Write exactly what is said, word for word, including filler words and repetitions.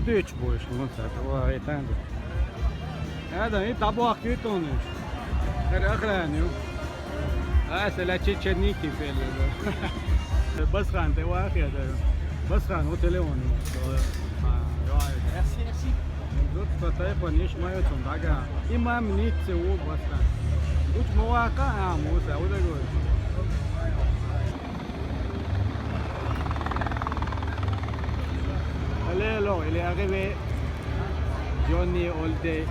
Üç boş, on saat, o ayeten de. Ya da, ne tabu akıyor tonmuş. Her akranıyor. Ha, sela çeçeniki falan. Baskan, te var ya da. Baskan, o telefonu. Ha, ya. Merci, merci. Zut, patay, paniş, mayo, çondaga. İmam, nitse, o, baskan. Uç, muaka, ha, musa, o da gol. Allez, alors, il est arrivé. Johnny All Day.